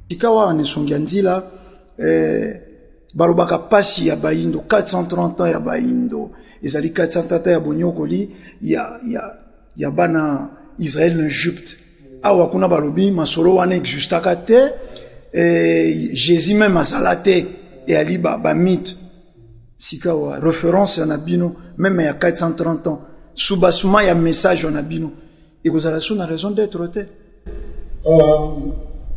Sikawa na esongi ya nzila eh, balobaka pasi ya bayindo 430 ans ya bayindo ezali 430 ans ya bonyokoli ya, ya, ya bana Israël na Egypte. Awa kuna balobi masolo wana existaka te eh, Jésus meme azala te, eyali ba, ba mythe. Sikawa reference na bino meme ya 430 ans soubassement ya message na bino ekozala so na raison d'être te. Ah,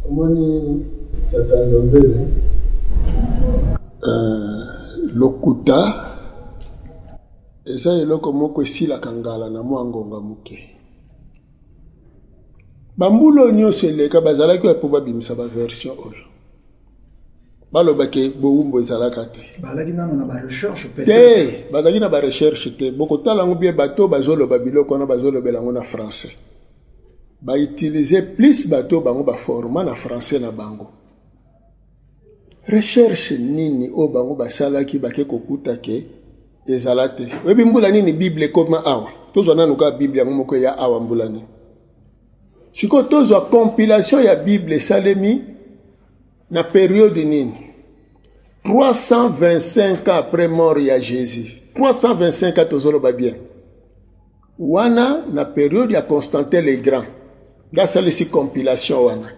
omoni tata Ndombele, euh, lokuta eza eloko moko esilaka ngala na mwa ngonga moke. Bambula oyo nyonso eleka bazalaki wapi mpo babimisa baversion oyo? Baloba ke bowumbu ezalaka te. Bazalaki nano na ba recherche peut-être. Te, bazalaki na ba recherche te. Bokotala yango bien, bato bazoloba biloko wana bazolobela yango na français. Ba utiliser plus bato bango ba forma na français na bango. Recherche nini oyo bango basalaki bake kokuta ke ezala te? Oyebi mbula nini Bible ekoma awa? Tozwa nanu kaka Bible yango moko eya awa mbula nini? Sikoyo tozwa compilation ya Bible esalemi na periode nini? 325 ans après mort ya Jésus. 325 ans tozoloba bien. Wana na periode ya Constantin le Grand. Nde asalisi compilation wana.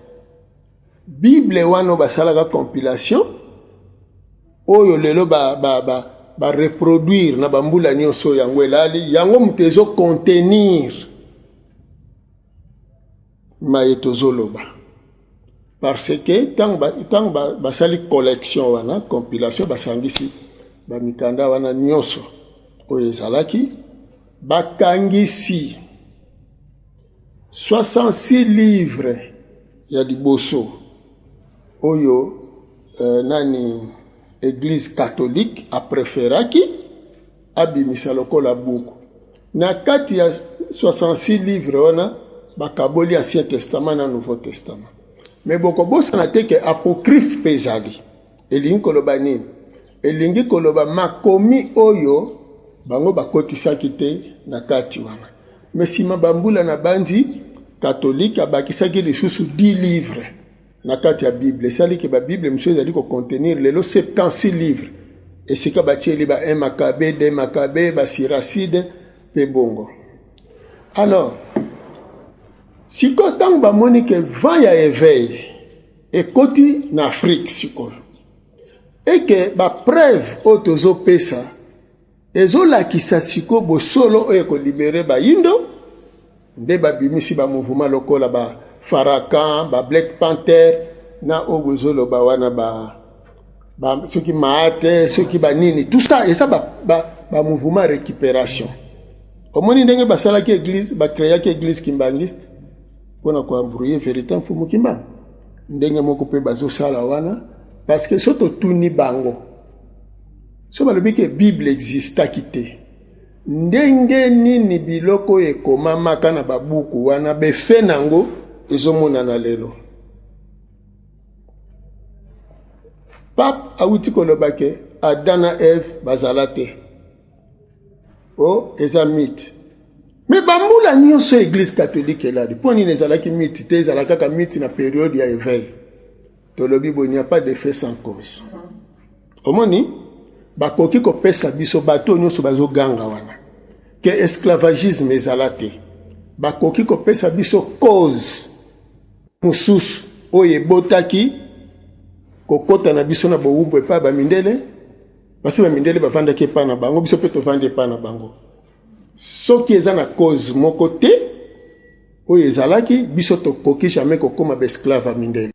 Bible wana basalaka compilation oyo lelo ba ba ba ba reproduire na bambula nyonso yango elali yango moto ezo contenir maye tozoloba parce que ntango ba, basali collection wana compilation basangisi bamikanda wana nyonso oyo ezalaki bakangisi 66 livres ya liboso oyo nani eglise catholique apreferaki abimisa lokola buku. Na kati ya 66 livres wana bakaboli Ancien Testament na Nouveau Testament. Mais bokobosana te ke apocryphe mpe ezali. Elingi koloba nini? Elingi koloba makomi oyo bango bakotisaki te na kati wana. Mais sima bambula na bandi catholique abakisaki lisusu 10 livres na kati ya Bible. Esali ke ba Bible mosusu ezali ko contenir lelo 76 livres. Esika batieli ba 1 Maccabe, 2 Maccabe, ba Siracide pe bongo. Alors, sikoyo ntango bamoni ke vent ya éveil ekoti na Afrique sikoyo, eke ba preuve oyo tozopesa ezolakisa sikoyo bosolo oyo ekolibere bayindo, nde babimisi ba mouvement lokola ba Farrakhan, ba Black Panther na oyo bozoloba wana ba, ba soki maate soki banini, tout ça eza ba, ba, ba mouvement récupération. Omoni ndenge basalaki église, ba créaki église kimbangiste mpona koembrouiller vérité Mfumu Kimbangu. Ndenge moko mpe bazosala wana parce que so totuni bango, so balobi ke Bible existaki te, ndenge nini biloko oyo ekomamaka na babuku wana befe nango ezomonana lelo? Pape awuti koloba ke Adam na Eve bazala te, o eza mythe. Me bambula nyonso église catholique elali mpo nini ezalaki mythe te? Ezala kaka mythe na periode ya éveil. Tolobi boye, il n'y a pas d'effet sans cause. Omoni bakoki kopesa biso bato nyonso bazoganga wana ke esclavagisme ezala te, bakoki kopesa biso cause mosusu oyo ebotaki kokota na biso na bowumbu epai bamindele. Basi bamindele bavandaki epai na bango, biso mpe tovandi epai na bango. Soki eza na cause moko te oyo ezalaki, biso tokoki jamais kokóma baesclave ya mindele.